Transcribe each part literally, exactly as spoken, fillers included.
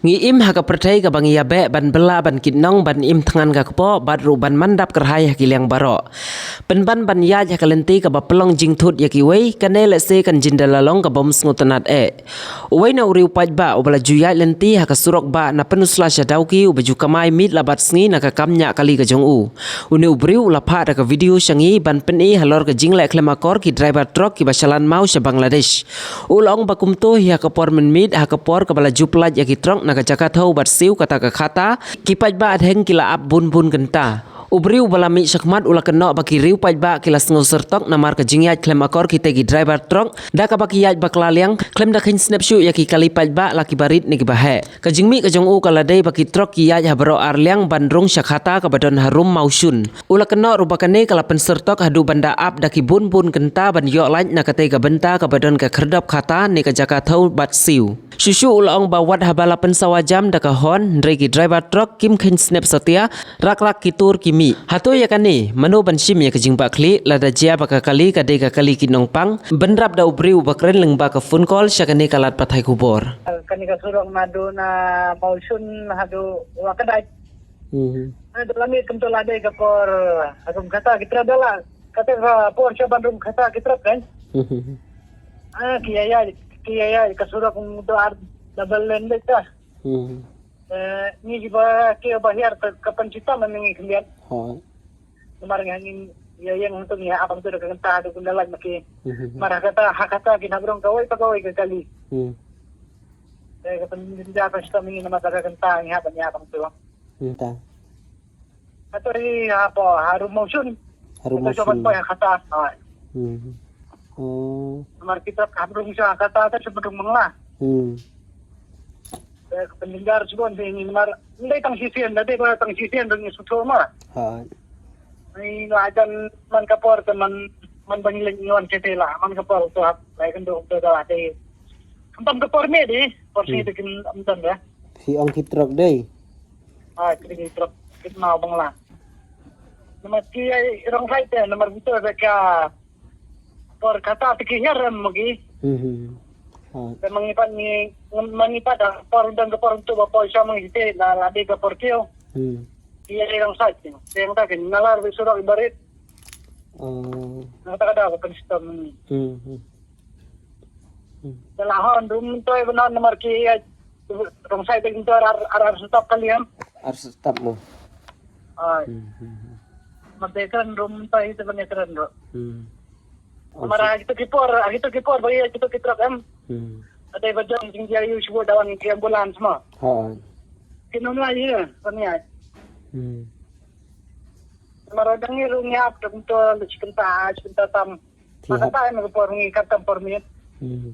Ngi im ha ka pyrthei kaba ngi ïabeh ban bylla ban kit nong, ban im thngan ka kpoh bad ruh ban mandap kyrhai ha ki liang baroh. Pynban ban ïaid ha ka lynti kaba pynlong jingthut ïa kiwei, kane lehse kan jin da la long kaba ym sngewtynnad eh. Uwei na u riewpaidbah uba la ju ïaid lynti ha ka surok bah na Pynursla sha Dawki, uba ju kamai miet la bad sngi na ka kam ñiah kali ka jong u. Une u briew u la phah da ka video sha ngi ban pyni halor ka jingleh khlem akor ki driver truck kiba shalan maw sha Bangladesh. U la ong ba kumto hi ha ka por mynmiet, ha ka por kaba la ju pyllait ïa ki truck na ka jaka thew bad siew kata ka khata, ki paidbah adheng ki la ap bun bun kynta. U briew uba la mih shakhmat u la kynnoh ba ki riewpaidbah ki la sngewsyrtok namar ka jingïaid khlem akor kitei ki driver truck, da kaba ki ïaid bakla liang, khlem da kheiñ snep shuh ïa ki kali paidbah, la kiba rit ne kiba heh. Ka jingmih ka jong u ka la dei ba ki truck ki ïaid ha baroh ar liang ban rung sha khata kaba don harum mawshun. U la kynnoh ruh ba kane ka la pynsyrtok haduh ban da ap da ki bun bun kynta ban ïoh lait na katei ka bynta kaba don ka khyrdop khata ne ka jaka thew bad siew. Shuh shuh u la ong ba wat haba la pynsawa jam da ka horn, hynrei ki driver truck kim kheiñ snep satia, rak rak ki tur ki mih. Hato ïa kane, mano ban shim ïa ka jingbakla, lada jia ba ka kali ka dei ka kali kit nongpang, bynrap da u briew uba kren lyngba ka phone call sha kane ka lad pathai khubor. Kane ka surok naduh na Mawshun haduh Wakadai. Mhm. Haduh la mih kumto la dei ka por, haduh khata ki truck da la, kata ka por sha ban rung khata ki truck kan. Mhm. Ah, ki ïa ïa, ki ïa ïa, ka surok naduh ar double lane dei ka. Hmm. Eh, ngi kiba, kiba hiar ka, ka pynchitom ngi khyndiat. Hooid. Namar ngi, ngi ïa ïeng hangto ngi ap hangto da ka kynta haduh kynda lait ma ki. Hmm. Namar ha kata, ha kata ki nap rung kawei pa kawei ka kali. Hmm. Eh, ka pynchitom ngi namar ka kynta ngi hap ngi ap hangto. Hmm, ta. Hato hi hapo, harum Mawshun. Harum Mawshun. Hato sha ban poi ha khata, hooid. Hmm. Oh. Namar kita harum sha khata ta sha ban rung Bangla. Hmm. Eh, ka pynlyngar shuh ban dei ni namar, ndei tang shisien, ndei ba tang shisien dang ni sutho ma. Hooid. Ni la jan man ka por te man, man ban leng ngon kete la, man ka por to hap, lai kan do to da la te. Khamtam ka por me dei, por shisien te kin am tan da. Phi ong ki truck dei. Ah, kini trok kit mau Bangla. Namar ki ai rong sai te, namar betul da ka por khata te ki hiar em magi. Hmm, hmm. Ha. Te mangi pat ni, mangi pat da por dang ka por tu ba por sha mangi te la, la de ka por kio. Hmm. Ki ai rong sai te. Te yang ta kin nalar bi surok ibarit. Oh. Nang ta kada ka pynchitom ni. Hmm, hmm. Hmm. Te la hon rum toi benar namar ki ai Rong sai ding to ar, ar, ar stop kali em. Ar stop mo. Ai. Hmm, hmm, hmm. Mate kren rum tai te bane kren ro. Hmm. Oh, mara si- kita ki por, kita ki por bagi kita ki truk em. Hmm. Ate bajang sing dia yu shuwa dawan ki ambulans ma. Ha. Ki nom lai ye, paniai. Hmm. Mara dangi ru ngiap dum to lu chikenta, chikenta tam. Phi hap, mata em ka por ngi kat tam por miet. Hmm.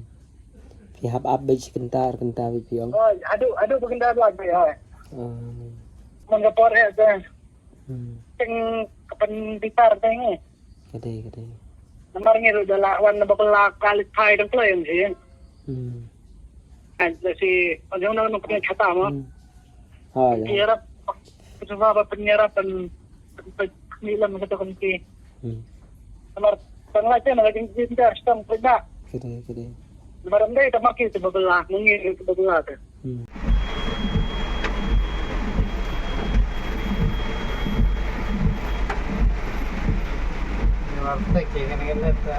Phi hap ap bad shi kynta ar kynta bad phi ong. Oh, adu, adu ba kynta ba adu, oh. Hmm. Man ka por eh te. Hmm. Teng ka pen bitar teng eh. Ka dei, ka dei. Namar ngi ruh da la wan na ba la ka lit phai dang kloi ang si. Hmm. Kan da si ong nong nong pynchata mo. Hmm. Ha, ya. Ki arap, ki cuba ba pynïarap ban, ban, ban, ni lam kata kan ki. Hmm. Namar tang la chen la jing jing da stam pynda. Kede, kede. Namar ndai ta maki ta babla, mungi ta babla ta. Hmm. Namar tek ke kene kene ta.